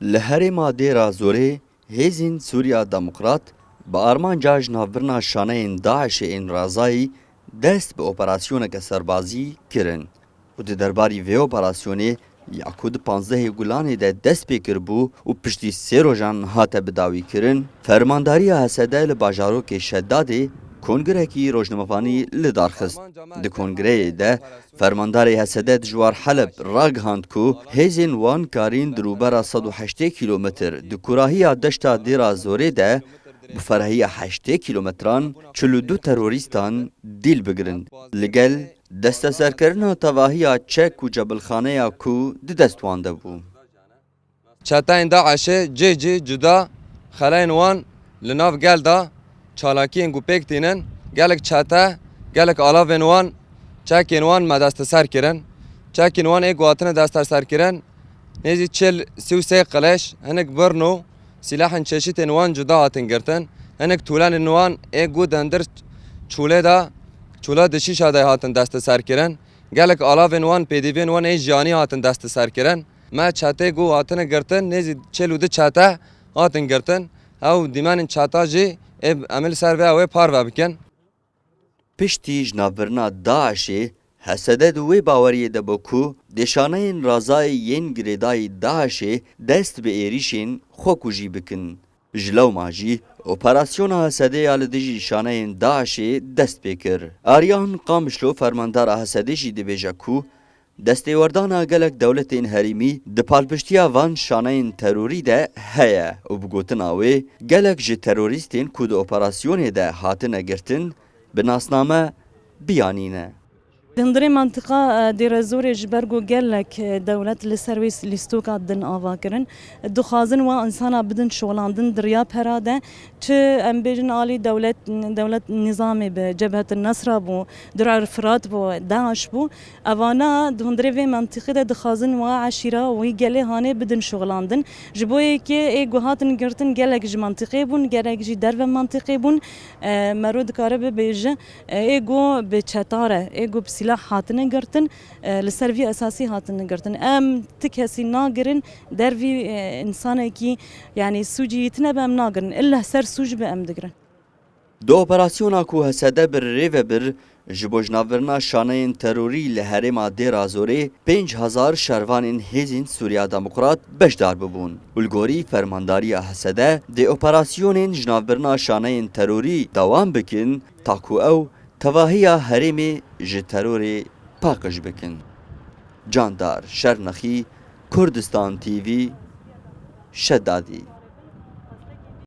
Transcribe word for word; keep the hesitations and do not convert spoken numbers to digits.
Li herêma Dêra Zorê hêzên Sûriya Demokrat bi armanca ji navbirina şaneyên DAIŞê ên razayî dest bi operasyoneke serbazî kirin û di derbarî vê operasyonê ya ku di panzdehê Gulanê de dest pê kiribû û piştî sê rojan hate bidawîkirin, Fermandariya H S D li bajarokê Şedadê kongrekî rojnamevanî li dar xist. Di kongreyê de Fermandarê H S D Dijwar Heleb ragihand ku hêzên wan karîn di rûbera sed û heştê kîlometr di kurahiya deşta Dêra Zorê de bi ferhiya heştê kîlometran çil û du terorîstan dîl bigirin. Li gel desteserkirina tevahiya çek û cebilxaneya ku di dest wan de bû. Çeteyên DAIŞê cê cî cuda xeleyên wan li nav gel de çalakiyên ku pêk tînin, gelek çete, gelek alavên wan, çekên wan me desteser kirin. Çekên wan ê ku hatine desteser kirin, nêzî çil, sî û sê qileş, hinek birn û sîlehên çeşitên wan cuda hatin girtin. Hinek tûlenên wan ê ku di hundir çûlê de, çûla di şîşa de hatin desteser kirin. Gelek alavên wan, pêdivên wan ê jiyanî hatin desteser kirin. Me çetê ku hatine girtin, nêzî çil û du çete hatin girtin. Ew dîmenên çeta jî ê em ê li ser vê ew ê parve bikin. Piştî ji navbirina DAIŞê, H S D di wê baweriyê de bû ku dê şaneyên razayî yên girêdayî DAIŞê dest bi êrîşên xwekujî bikin. Ji lewma jî operasyona H S D ya li dijî şaneyên DAIŞê dest pê kir. Aryan Qamişlo, fermandara H S D jî dibêje ku destêwerdana gelek dewletên herêmî di palpiştiya van şaneyên terorî de heye û bi gotina wê gelek ji terorîstên ku di operasyonê de hatine girtin bi nasname biyanî ne. Di hundirê mentiqa, e, Dêrezorê ji ber ku gelek, e, dewlet li ser wê lîstoka din ava kirin, dixwazin wa însana bidin şixulandin di riya pera de, çi em bêjin alî dewlet, dewlet nîzamê bi Cebhet Nesra bû, Durar Firat bû, DAIŞ bû. Evana di hundirê vê mentiqê de dixwazin wa eşîra wî gelê hanê bidin şixulandin. Ji bo yekê ê ku hatin girtin gelek ji mentiqê bûn, gelek jî derve mentiqê bûn. E, mero dikare bibêje, e, ê ku bi çeta re, ê ku bi sîlah hatine girtin, e, li ser vî esasî hatine girtin. Em ti kesî nagirin, dervî, e, însanekî, yanî sûcî yî tine be em nagirin. Illa ser sûc be em digirin. Di operasyona ku H S D bir rê ve bir ji bo jinavbirina şaneyên terorî li herêma Dêra Zorê pênc hezar şervanên Hêzên Sûriya Demokrat beşdar bibûn û li gorî fermandariya H S D dê operasyonên jinavbirina şaneyên terorî dewam bikin, ta ku ew tevahiya herêmê ji terorê paqij bikin. Candar Şernexî, Kurdistan T V, Şedadî.